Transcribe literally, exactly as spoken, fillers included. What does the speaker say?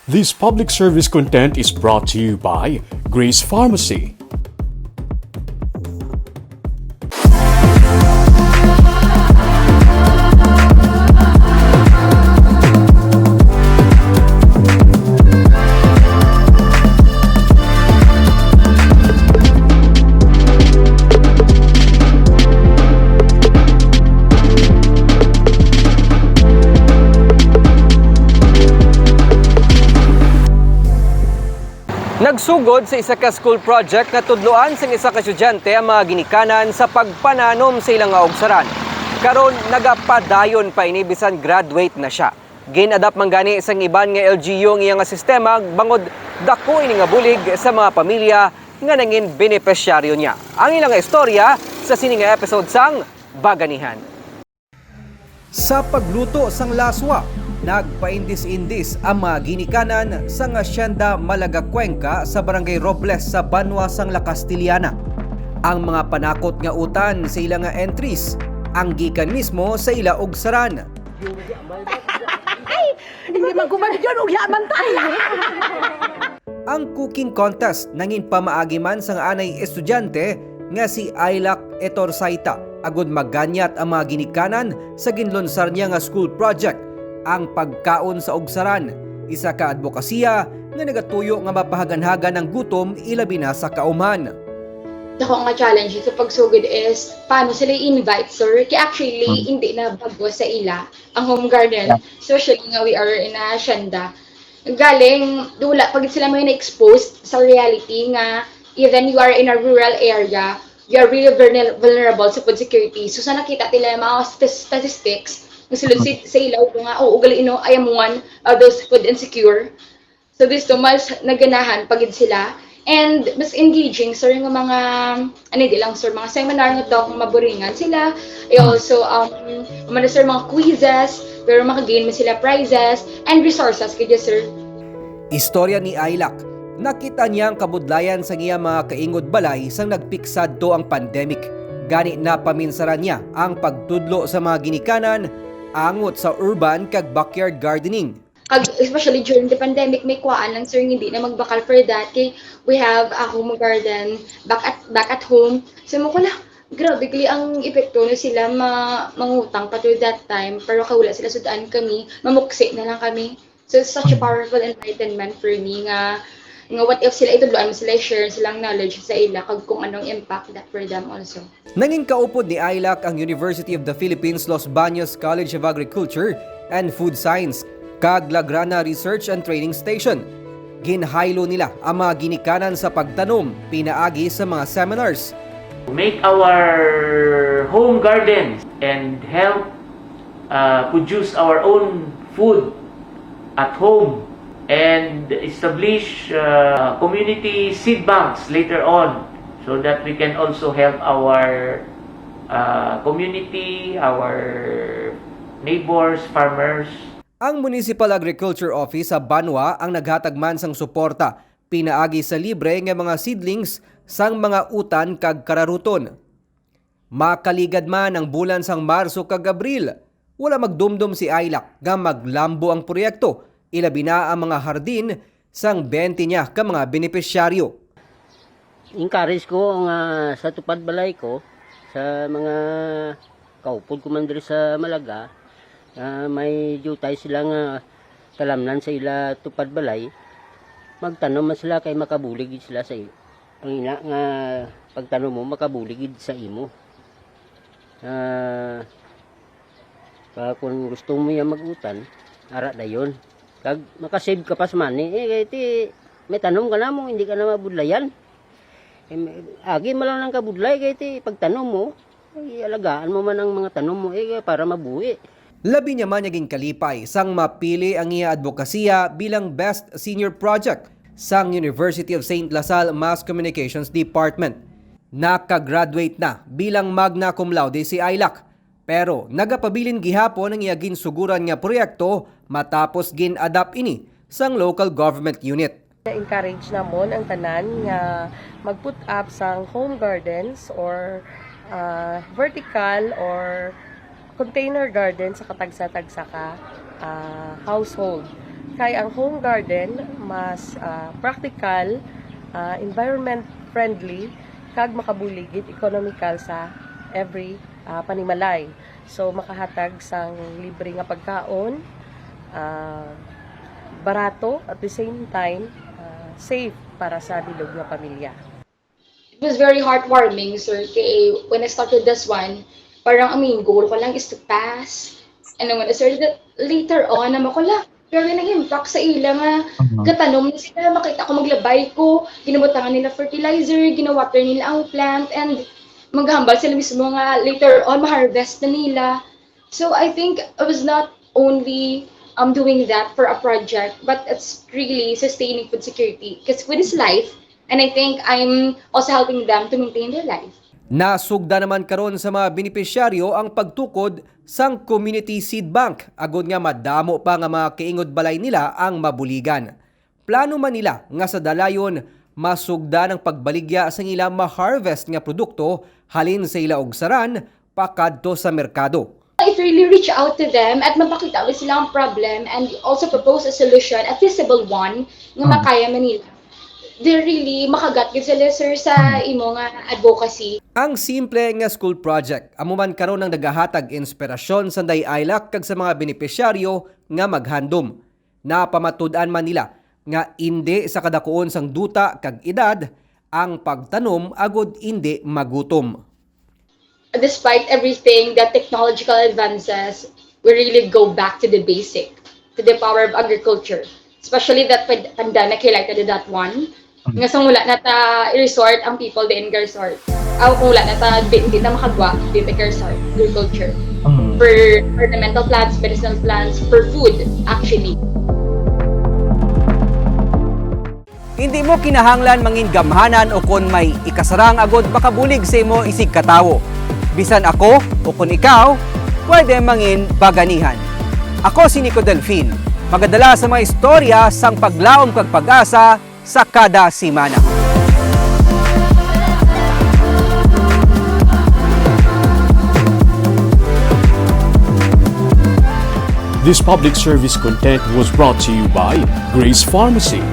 This public service content is brought to you by Grace Pharmacy. Nagsugod sa isa ka school project nga tudloan sang isa ka estudyante ang mga ginikanan sa pagpananom sa ila nga ugsaran. Karon, nagapadayon pa ini bisan graduate na sia. Gin-adapt man gani sang iban nga L G U ang iya nga sistema, bangod dako ini nga bulig sa mga pamilya nga nangin benepisyaryo niya. Ang ila nga istorya sa sini nga episode sang Baganihan. Sa pagluto sang laswa, nagpaindis-indis ang mga ginikanan sa Hacienda Malaga Cuenca sa Barangay Robles sa banwa sang La Castellana. Ang mga panakot nga utan sa ila nga entries ang gikan mismo sa ila ugsaran. Hindi man kuman yun, ugya man tayo. Ang cooking contest nangin pamaagi man sang anay estudyante nga si Ailak Etorsaita, agud maganyat ang mga ginikanan sa ginlunsar niya nga school project, ang pagkaon sa ugsaran, isa ka adbokasiya nga nagatuyo nga mapahaganhagan ang gutom, ilabi na sa kaumhan. Dako nga challenge sa pagsugod is paano sila i-invite, sir? Kaya actually, hindi na bago sa ila ang home garden, especially nga we are in a hacienda. Galing, wala pa gid sila may na-exposed sa reality nga even you are in a rural area, you are really vulner- vulnerable sa food security. So sa nakita nila yung mga st- statistics, nasulod si sa ilaw ko nga, oh, ugali, you know, I am one of those food insecure. So gusto mas naganahan pa gid sila. And mas engaging, sir, nga mga, ano, di lang, sir, mga seminar nga to, kung maburingan sila. I also, um, umano, sir, mga quizzes, pero makagain man sila prizes and resources, kaya, sir. Istorya ni Ailak, nakita niya ang kabudlayan sang iya mga kaingod balay sang nagpiksadto ang pandemic. Gani napaminsaran niya ang pagtudlo sa mga ginikanan angot sa urban kag backyard gardening. Kag especially during the pandemic, may kuwaan lang, sir, hindi na magbakal for that. Kay we have a home garden back at back at home. So mo ko lang, grabe kay ang epekto na sila ma mangutang pa to that time, pero kay wala sila sud-an kami, mamuksi na lang kami. So it's such a powerful enlightenment for me nga nga what if sila itudloan mo sila, share silang knowledge sa ila kag kung anong impact that for them also. Nangin kaupod ni Ailak ang University of the Philippines Los Baños College of Agriculture and Food Science kag Lagrana Research and Training Station. Ginhaylo nila ang mga ginikanan sa pagtanom pinaagi sa mga seminars. Make our home gardens and help uh, produce our own food at home and establish uh, community seed banks later on so that we can also help our uh, community, our neighbors, farmers. Ang Municipal Agriculture Office sa Banwa ang naghatag man sang suporta pinaagi sa libre nga mga seedlings sang mga utan kag kararuton. Makaligad man ang bulan sang Marso kag Abril, wala magdumdom si Ailak nga maglambo ang proyekto, ilabi na ang mga hardin sang bente niya ka mga benepisyaryo. Encourage ko nga sa tupad balay ko, sa mga kaupod ko man diri sa Malaga, nga may diutay sila nga talamnan sa ila tupad balay, magtanom man sila kay makabulig gid sila sa i-, ang ina nga pagtanom mo makabulig gid sa imo. Ah, kag kung gusto mo ya mag-utan, ara dayon. Kag makasave ka pa sa money, eh, kay ti may tanom ka na mo, hindi ka na mabudlayan. Eh, may- agi mo lang ng kabudlay, kay ti pagtanom mo, ay, alagaan mo man ang mga tanom mo, eh, para mabuhi. Labi niya man niya ginkalipay sang mapili ang iya adbokasiya bilang Best Senior Project sang University of Saint La Salle Mass Communications Department. Nakagraduate na bilang magna cum laude si Ailak, pero nagapabilin gihapon ang iya ginsuguran nga proyekto matapos gin-adapt ini sang local government unit. Na-encourage namon ang tanan nga mag-put up sang home gardens or ah, vertical or container garden sa katagsa-tagsa ka ah, household. Kay ang home garden mas, ah, practical, ah, environment friendly, kag makabulig gid economical sa every, ah, panimalay. So, makahatag sang libre nga pagkaon, ah, barato, at the same time, ah, safe para sa bilog nga pamilya. It was very heartwarming, sir, kay when I started this one, parang ang main goal ko lang is to pass. And then when I started it, later on, naman ko lang, grabe nag-impact sa ila nga gatanom na sila, makita ko maglabay ko, ginabutangan nila fertilizer, ginawater nila ang plant, and maghambal sila mismo nga later on, ma-harvest na nila. So I think I was not only um, doing that for a project, but it's really sustaining food security because food is life. And I think I'm also helping them to maintain their life. Nasugda naman karon sa mga benepisyaryo ang pagtukod sang Community Seed Bank, agod nga madamo pa nga mga kaingod balay nila ang mabuligan. Plano man nila nga sa dalayon masugdan ang pagbaligya sang ila ma-harvest nga produkto halin sa ila ugsaran pakadto sa merkado. If you really reach out to them at mapakita mo sila ang problem and also propose a solution, a feasible one, nga makaya man nila, they really makagat gid sila, sir, sa imo nga advocacy. Ang simple nga school project amo man karon ang nagahatag inspirasyon sa Day Ailak kag sa mga benepisyaryo nga maghandom. Napamatud-an man nila nga indi sa kadakuon sang duta kag edad ang pagtanom agud indi magutom. Despite everything, the technological advances, we really go back to the basic, to the power of agriculture. Especially that pand- pandemic highlighted that one. Nga sang wala na ta resort ang people din ga resort. Aw, kung wala na ta, di, di na makagwa, di ta ga resort, agriculture. For ornamental plants, medicinal plants, for food, actually. Hindi mo kinahanglan mangin gamhanan o kon may ikasarang agod makabulig sa imo isig katawo. Bisan ako o kon ikaw, pwede mangin baganihan. Ako si Nico Delfin, magadala sa mga istorya sang paglaom kag pag-asa sa kada semana. This public service content was brought to you by Grace Pharmacy.